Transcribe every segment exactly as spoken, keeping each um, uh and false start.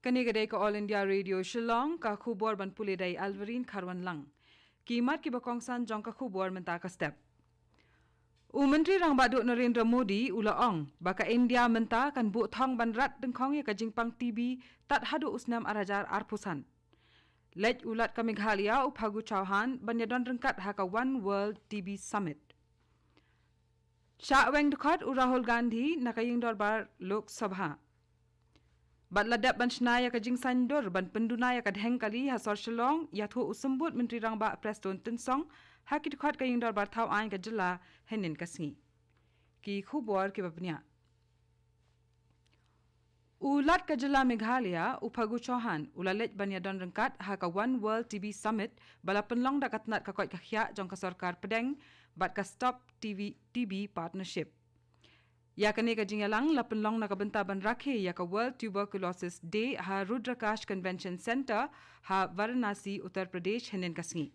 Kane ka dei ka All India Radio Shillong, ka khubor ban pule da i Alverine Kharwanlang. Ki mat kiba kongsan jong ka khubor mynta ka step. U Myntri Rangbah Duh Narendra Modi u la ong ba ka India mynta kan buh thong ban rat dyngkhong ïa ka jingpang T B tad haduh u snem ar hajar arphew san. Leit u Lat ka Meghalaya u Phagu Chauhan ban ïadon ryngkat ha ka One World T B Summit. Shah weng dkhot u Rahul Gandhi na ka ïing dorbar Lok Sabha. Bad la dep ban shna ïa ka jingsaiñdur ban pynduna ïa ka dheng kali ha sor Shillong, ïathuh u Symbud Myntri Rangbah Prestone Tynsong ha ki dkhot ka ïing dorbar thaw aiñ ka jylla hynnin ka sngi. Ki khubor kiba bniah. U Lat ka jylla Meghalaya u Phagu Chauhan u la leit ban ïadon ryngkat ha ka One World T B Summit ba la pynlong da ka tnat ka koit ka khiah jong ka sorkar pdeng bad ka Stop T B, T B Partnership. Ïa kane ka jingïalang la pynlong na ka bynta ban rakhe ïa ka World Tuberculosis Day ha Rudrakash Convention Centre ha Varanasi, Uttar Pradesh hynnin ka sngi.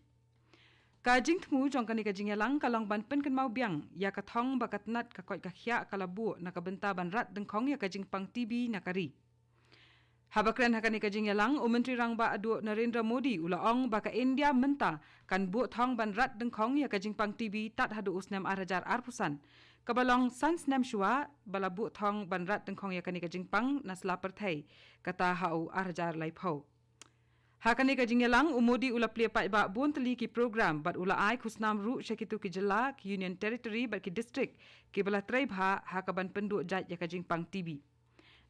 Ka jingthmu jong kane ka jingïalang ka long ban pynkynmaw biang ïa ka thong ba ka tnat ka koit ka khiah ka la buh na ka bynta ban rat dyngkhong ïa ka jingpang T B na ka ri. Haba kren ha kane ka jingïalang, u Myntri Rangbah Duh Narendra Modi u la ong ba ka India mynta kan buh thong ban rat dyngkhong ïa ka jingpang T B tad haduh u snem ar hajar arphew san, kaba long san snem shuwa ba la buh thong ban rat dyngkhong ïa kane ka jingpang na sla pyrthei, kata ha u ar hajar laiphew. Ha kane ka jingïalang, u Modi u la plie paidbah bun tylli ki program bad u la ai khusnam ruh sha kito ki jylla, ki Union Territory bad ki district kiba la trei bha ha kaban pynduh jait ïa ka jingpang T B.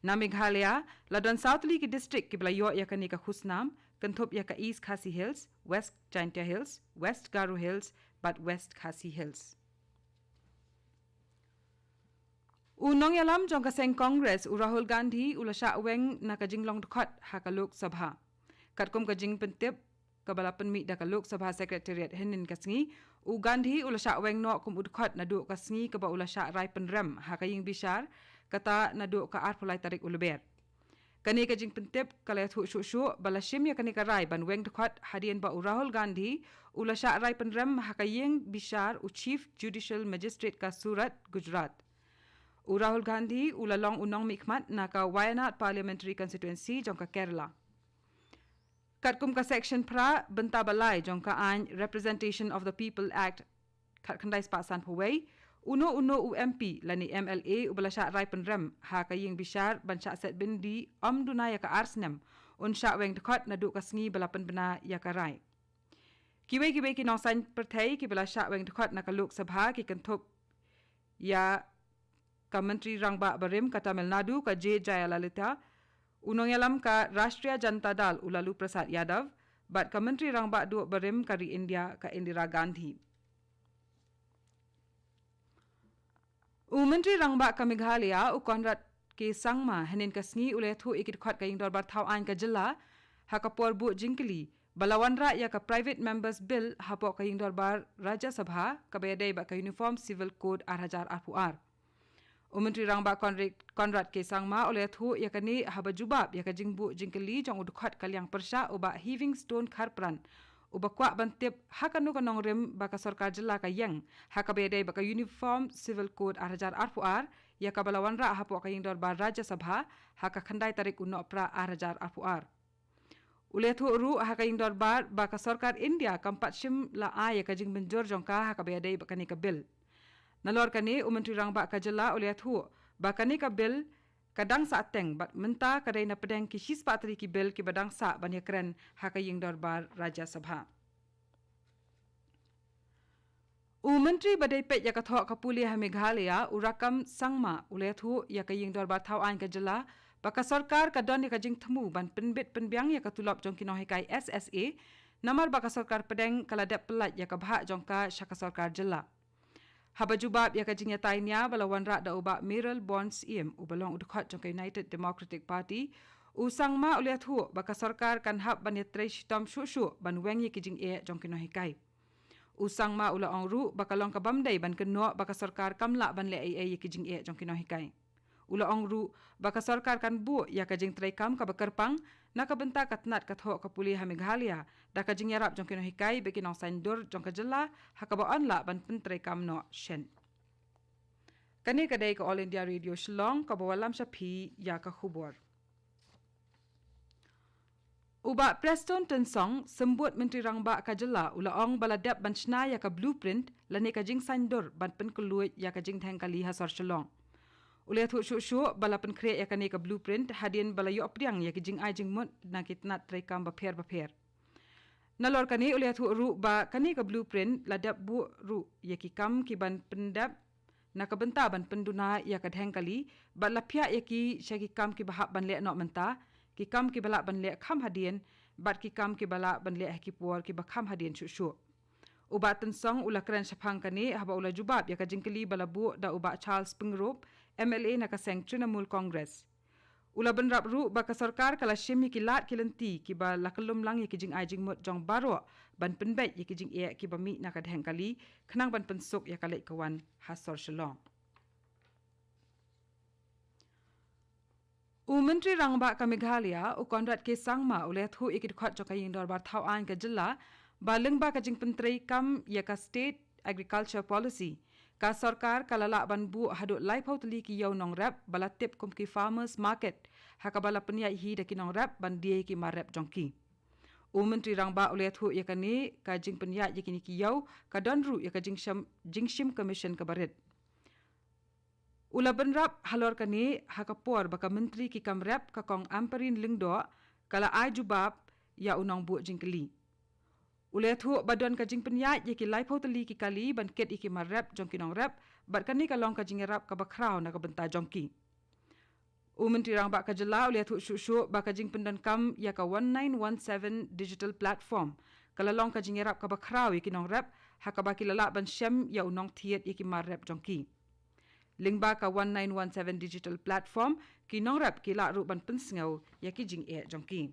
Na Meghalaya, la don saw tylli ki district kiba la ïoh ïa kane ka khusnam, kynthup ïa ka East Khasi Hills, West Jaintia Hills, West Garo Hills bad West Khasi Hills. U nongïalam jong ka seng Congress u Rahul Gandhi u la shah weng na ka jinglong dkhot ha ka Lok Sabha. Katkum ka jingpyntip kaba la pynmih da ka Lok Sabha Secretariat hynnin ka sngi, u Gandhi u la shah weng noh kum u dkhot naduh ka sngi kaba u la shah rai pynrem ha ka ïing bishar, kata naduh ka arphew lai tarik u Lber. Kane ka jingpyntip ka la ïathuh shuh shuh ba la shim ïa kane ka rai ban weng dkhot hadien ba u Rahul Gandhi u la shah rai pynrem ha ka ïing bishar u Chief Judicial Magistrate ka Surat, Gujarat. U Rahul Gandhi u la long u nongmihkhmat na ka Wayanad Parliamentary Constituency jong ka Kerala. Katkum ka section phra bynta ba lai jong ka aiñ Representation of the People Act khatkhyndai spah sanphew wei, uno uno u M P lane M L A uba la shah rai pynrem ha ka ïing bishar ban shah set byndi ym duna ïa ka ar snem, un shah weng dkhot naduh ka sngi ba la pynbna ïa ka rai. Kiwei kiwei ki nongsaiñ pyrthei kiba la shah weng dkhot na ka Lok Sabha ki kynthup ïa ka Myntri Rangbah barim ka Tamil Nadu ka J Jayalalitha, u nongïalam ka Rashtriya Janata Dal u Lalu Prasad Yadav, bad ka Myntri Rangbah Duh barim ka ri India ka Indira Gandhi. U Myntri Rangbah ka Meghalaya u Conrad K Sangma hynnin ka sngi u la ïathuh ïa ki dkhot ka ïing dorbar thaw aiñ ka jylla ha ka por buh jingkylli ba la wanrah ïa ka Private Members Bill hapoh ka ïing dorbar Rajya Sabha kaba ïadei bad ka Uniform Civil Code ar hajar arphew ar. U Myntri Rangbah Conrad, Conrad K Sangma u la ïathuh ïa kane haba jubab ïa ka jingbuh jingkylli jong u dkhot ka liang pyrshah u Bah Heavingstone Kharpran, uba kwah ban tip ha kano ka nongrim ba ka sorkar jylla ka ïeng ha kaba ïadei bad ka Uniform Civil Code ar hajar arphew ar, ïa kaba la wanrah hapoh ka ïing dorbar Rajya Sabha ha ka khyndai tarik u Nohprah ar hajar arphew ar. U la ïathuh ruh ha ka ïing dorbar ba ka sorkar India kam pat shym la ai ïa ka jingmynjur jong ka ha kaba ïadei bad kane ka bill. Nalor kane, u Myntri Rangbah ka jylla u la ïathuh ba kane ka bill ka dang sah teng bad mynta ka dei na pdeng ki shispah tylli ki bill kiba dang sah ban ïakren ha ka ïing dorbar Rajya Sabha. U Myntri ba dei peit ïa ka thoh ka pule ha Meghalaya, u Rakkam Sangma, u la ïathuh ïa ka ïing dorbar thaw aiñ ka jylla ba ka sorkar ka don ïa ka jingthmu ban pynbit pynbiang ïa ka tulop jong ki nonghikai S S A, namar ba ka sorkar pdeng ka la dep pyllait ïa ka bhah jong ka sha ka sorkar jylla. Haba jubab ïa ka jingïatai nia ba la wanrah da u Bah Mayralborn Syiem uba long u dkhot jong ka United Democratic Party, u Sangma u la ïathuh ba ka sorkar kan hap ban ïatrei shitom shuh shuh ban weng ïa ki jingeh jong ki nonghikai. U Sangma u la ong ruh ba ka long ka bym dei ban kynnoh ba ka sorkar kam lah ban leh ei ei ïa ki jingeh jong ki nonghikai. U la ong ruh ba ka sorkar kan buh ïa ka jingtreikam kaba kyrpang na ka bynta ka tnat ka thoh ka pule ha Meghalaya da ka jingïarap jong ki nonghikai bad ki nongsaiñdur jong ka jylla ha kaba yn lah ban pyntreikam noh shen. Kane ka dei ka All India Radio Shillong kaba wallam sha phi ïa ka khubor. U Bah Prestone Tynsong, Symbud Myntri Rangbah ka jylla, u la ong ba la dep ban shna ïa ka blueprint lane ka jingsaindur ban pynkylluid ïa ka jingdheng kali ha sor Shillong. U la ïathuh shuh shuh ba la pynkhreh ïa kane ka blueprint hadien ba la ïoh pdiang ïa ki jingai jingmut na ki tnat treikam bapher bapher. Nalor kane u la ïathuh ruh ba kane ka blueprint la dep buh ruh ïa ki kam ki ban pyndep na ka bynta ban pynduna ïa ka dheng kali, bad la phiah ïa ki sha ki kam ki ba hap ban leh noh mynta, ki kam ki ba lah ban leh kham hadien, bad ki kam ki ba lah ban leh ha ki por ki ba kham hadien shuh shuh. U Bah Tynsong u la kren shaphang kane haba u la jubab ïa ka jingkylli ba la buh da u Bah Charles Pyngrope, M L A na ka seng Trinamool Congress. U la bynrap ruh ba ka sorkar ka la shim ïa ki lad ki lynti ki ba la kyllum lang ïa ki jingai jingmut jong baroh ban pynbeit ïa ki jingeh ki ba mih na ka dheng kali, khnang ban pynsuk ïa ka leit ka wan ha sor Shillong. U Myntri Rangbah ka Meghalaya, u Conrad K Sangma, u la ïathuh ïa ki dkhot jong ka Ïing Dorbar Thaw Aiñ ka jylla ba lyngba ka jingpyntreikam ïa ka State Agriculture Policy, ka sorkar ka la lah ban buh haduh laiphew tylli ki ïew nongrep ba la tip kum ki farmers market, ha kaba la pynïaid hi da ki nongrep ban die ïa ki mar rep jong ki. U Myntri Rangbah u la ïathuh ïa kane ka jingpynïaid ïa kine ki ïew ka don ruh ïa ka jingshim, jingshim commission ka barit. U la bynrap halor kane ha ka por ba ka Myntri ki kam rep ka Kong Ampareen Lyngdoh ka la ai jubab ïa u nongbuh jingkylli. U la ïathuh ba don ka jingpynïaid ïa ki laiphew tylli ki kali ban kit ïa ki mar rep jong ki nongrep, bad kane ka long ka jingïarap kaba khraw na ka bynta jong ki. U Myntri Rangbah ka jylla u la ïathuh shuh shuh ba ka jingpyndonkam ïa ka one nine one seven digital platform ka la long ka jingïarap kaba khraw ïa ki nongrep, ha kaba ki la lah ban shem ïa u nongthied ïa ki mar rep jong ki. Lyngba ka one nine one seven digital platform, ki nongrep ki lah ruh ban pynsngew ïa ki jingeh jong ki.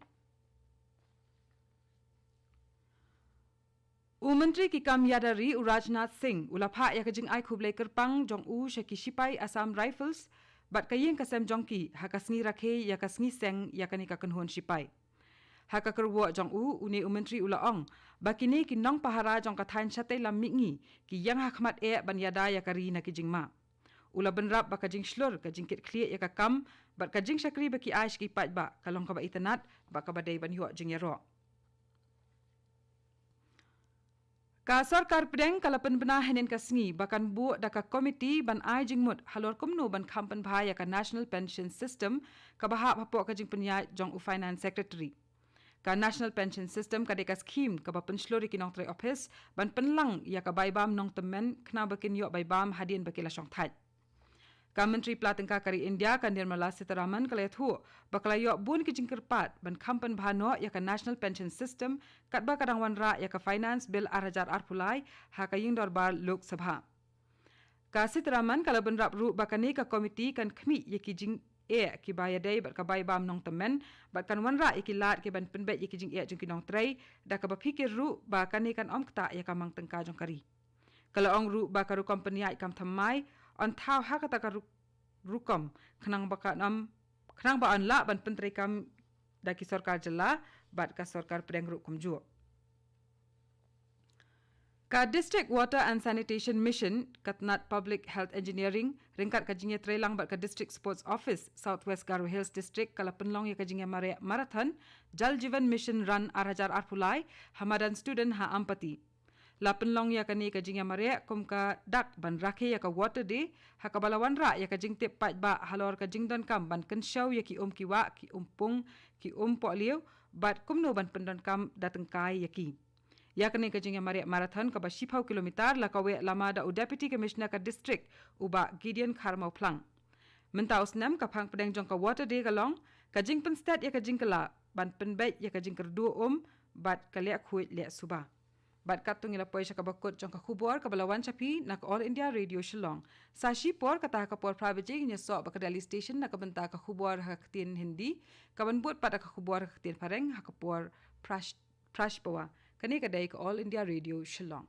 U Myntri ki kam ïada ri u Rajnath Singh u la phah ïa ka jingai khublei kyrpang jong u sha ki shipai Assam Rifles bad ka ïing ka sem jong ki ha ka sngi rakhe ïa ka sngi seng ïa kane ka kynhun shipai. Ha ka kyrwoh jong u, une u Myntri u la ong ba kine ki nongpahara jong ka thaiñ shatei lam mihngi ki ïeng ha khmat eh ban ïada ïa ka ri na ki jingma. U la bynrap ba ka jingshlur, ka jingkitkhlieh ïa ka kam bad ka jingshakri ba ki ai sha ki paidbah ka long kaba itynnad bad kaba dei ban ïoh jingïaroh. Ka sorkar pdeng ka la pynbna hynnin ka sngi ba kan buh da ka komiti ban ai jingmut halor kumno ban kham pynbha ïa ka National Pension System, kaba hap hapoh ka jingpynïaid jong u Finance Secretary. Ka National Pension System ka dei ka skhim kaba pynshlur ïa ki nongtrei ophis ban pynlang ïa ka bai bam nongtymmen khnang ba kin ïoh bai bam hadien ba ki la shong thait. Ka Myntri Pla Tyngka ka ri India, ka Nirmala Sitharaman, ka la ïathuh ba ka la ïoh bun ki jingkyrpad ban kham pynbha noh ïa ka National Pension System, katba ka dang wanrah ïa ka Finance Bill ar hajar arphew lai ha ka Ïing Dorbar Lok Sabha. Ka Sitharaman ka la bynrap ruh ba kane ka komiti kan khmih ïa ki jingeh ki ba ïadei bad ka bai bam nongtymmen, bad kan wanrah ïa ki lad ki ban pynbeit ïa ki jingeh jong ki nongtrei, da kaba phikir ruh ba kane kan ym ktah ïa ka mang tyngka jong ka ri. Ka la ong ruh ba ka rukom pynïaid kam thymmai yn thaw ha kata ka ru-, rukom khnang ba kan ym, khnang ba yn lah ban pyntreikam da ki sorkar jylla bad ka sorkar pdeng ruh kumjuh. Ka District Water and Sanitation Mission, ka tnat Public Health Engineering, ryngkat ka jingïatreilang bad ka District Sports Office, South West Garo Hills District, ka la pynlong ïa ka jingïamareh marathon Jal Jeevan Mission Run ar hajar arphew lai ha madan Student ha Ampati. La pynlong ïa kane ka jingïamareh kum ka dak ban rakhe ïa ka Water Day, ha kaba la wanrah ïa ka jingtip paidbah halor ka jingdonkam ban kynshew ïa ki um ki wah, ki um pung, ki um pohliew, bad kumno ban pyndonkam da tyngkai ïa ki. Ïa kane ka jingïamareh marathon kaba shiphew kilometer la kaweh lama da u Deputy Commissioner ka District, u Bah Gideon Kharmawphlang. Mynta u snem, ka phang pdeng jong ka Water Day ka long ka jingpynstet ïa ka jingkylla ban pynbeit ïa ka jingkyrduh um bad ka leh khuid leh suba. Bad katto ngi la poi sha kaba kut jong ka khubor kaba la wan sha phi na ka All India Radio Shillong. Sa shipor, kata ha ka por phra baje, ngin ïasoh bad ka Delhi Station na ka bynta ka khubor ha ka ktien Hindi, kaban bud pat da ka khubor ha ka ktien Phareng ha ka por phra sh-, phra shi pawa. Kane ka dei ka All India Radio Shillong.